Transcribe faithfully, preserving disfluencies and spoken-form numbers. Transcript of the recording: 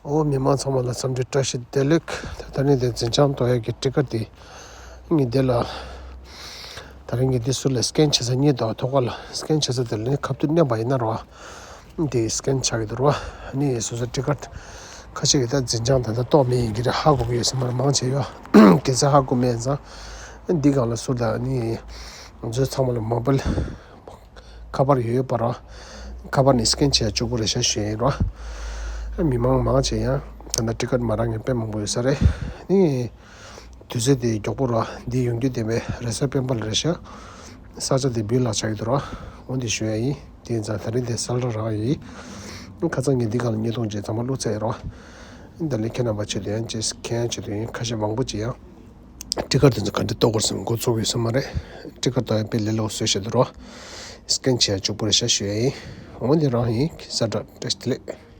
ཨོ། མི་མང་ཚང་མ་ལ་འཚམས་འདྲི་བཀྲ་ཤིས་བདེ་ལེགས། ད་ད་རིང་དེ་འཛིན་བྱང་གཏོང་ཡག་གི་ཊི་ཀཊ་དེ་ངས་འདི་ལ། ད་རིང་གི་འདི་ཟུར་ལ་སི་ཀེན་བྱེད་ས་གཉིས་འདུག་ཐོག་ཁ་ལ་སི་ཀེན་བྱེད་ས་དེ་ལ་ནི་ཁ་ཐུག་མནན་པ་ཡིན་ན་རོ། འདི་སི་ཀེན་ཆགས་ཀྱི་འདུག་རོ། ནི་སོ་སོ་ཊི་ཀཊ་ཁ་ཤས་ཀྱིས་ད་འཛིན་བྱང་ད་ལྟ་གཏོང་མེད་ཡིན་གྱི་རེད། ཧ་གོ་གི་ཡོད་ས་མ་རེད། མང་ཆེ་ཡོད་གི་ཚེ་ཧ་གོ་མེད་ཙང་། འདི་སྒང་ལ་ཟུར་ལ་ནི་ང་ཚོ་ཚང་མ་ལ་མོ་བེལ་ཁ་པར་ཡོད་ཡོད་པ་རོ། ཁ་པར་ནས་སི་ཀེན་བྱེད་ཡ་ལྕོགས་པོ་རེད་ཤག་ཞུ་ཡ་ཡིན་རོ། མི་མང་མང་ཆེ་ཡང་ད་ལྟ་ཊི་ཀཊ་མ་རག་མཁན་དཔེ་མང་པོ་ཡོད་ས་རེད། ནི་དུས་ཚོད་དེ་མགྱོགས་པོ་རོ། འདི་ཡོང་རྒྱུ་དེ་བས་རེས་གཟའ་སྤེན་པ་ལ་རེད་ཤག་ས་ཆ་དེ་བུ་ལག་ཆགས་ཀྱི་འདུག་རོ། འོ་འདི་ཞུ་ཡ་ཡིན། དེ་ཡིན་ཙང་ད་རིང་དེ་གསལ་བསྒྲགས་རག་ཡིན། ཁ་སང་ངས་འདི་སྒང་ལ་བརྙན་ཐུང་ཅིག་ཚང་མ་བླུགས་ཚར་ཡིན་རོ། ད་ལན་ཁྱེད་རྣམ་པ་ཆེད་དུ་ཡང་ཅིག་མཁྱེན་ཡ་ཆེད་དུ་ཡིན། ཁ་ཤས་མང་པོ་ཅིག་ཡང་ཊི་ཀཊ་དེ་ཚོ་ག་འདྲ་གཏོང་དགོས་སམ་མགོ་ཚོད་ཡོད་ས་མ་རེད། ཊི་ཀཊ་གཏོང་ཡ་དཔེ་ལས་སླ་པོ་བཟོས་བཞག་འདུག་རོ། སི་ཀེན་བྱེད་ཡ་ལྕོགས་པོ་རེད་ཤག་ཞུ་ཡ་ཡིན། འོ་འདི་རང་ཡིན། གསལ་བསྒྲགས་བཀྲ་ཤིས་བདེ་ལེགས།